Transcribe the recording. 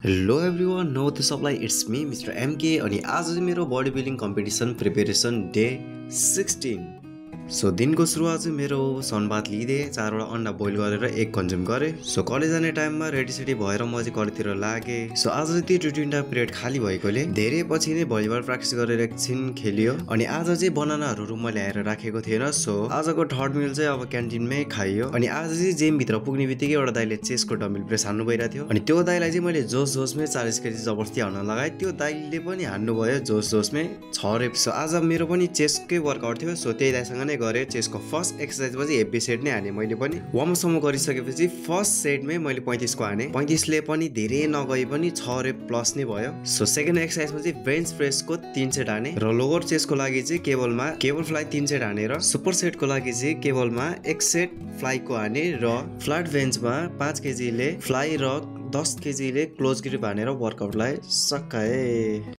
Hello everyone, नो द सबलाई इट्स मी मिस्टर एमके। अनि आज चाहिँ मेरो body building competition preparation day 16। So दिनको सुरुवात चाहिँ मेरो सनबाथ लिँदै 4वटा अन्डा बोइल गरेर एक कन्ज्युम गरेँ। सो कलेज जाने टाइममा रेडी भएर म चाहिँ कलेजतिर लागेँ। सो आज चाहिँ त्यो 2-3टा पिरियड खाली भएकोले धेरै पछि नै भलिबल प्र्याक्टिस गरेर एकछिन खेलियो। अनि आज चाहिँ बनानाहरू मैले ल्याएर राखेको थिएन। सो आजको थर्ड मिल चाहिँ अब क्यान्टिनमै खाइयो। अनि आज चाहिँ जिमभित्र पुग्ने बित्तिकै एउटा दाइले चेस्टको डम्बल प्रेस हान्नु भइरहेको थियो। अनि त्यो दाइलाई चाहिँ मैले जोसमै 40 केजी जबरजस्ती हान्न लगाएँ। त्यो दाइले पनि हान्नु भयो जोसमै 6 रेप। सो आज मेरो पनि चेस्टकै वर्कआउट थियो। सो त्यही दाइसँग नै गरेँ। चेस्टको फर्स्ट एक्सर्साइजमा चाहिँ हेभी सेट नै हाने मैले पनि। वार्मअपसम्म गरिसकेपछि फर्स्ट सेटमै मैले 35 को हाने। 35ले पनि धेरै नगए पनि 6 रेप प्लस नै भयो। सो सेकेन्ड एक्सर्साइजमा चाहिँ बेन्च प्रेसको 3 सेट हाने र लोवर चेस्टको लागि चाहिँ केबल फ्लाइ 3 सेट हानेर सुपर सेटको लागि चाहिँ केबलमा 1 सेट फ्लाइको हाने र फ्ल्याट बेन्चमा 5 केजीले फ्लाइ र 10 केजीले क्लोज ग्रिप हानेर वर्कआउटलाई सकाए।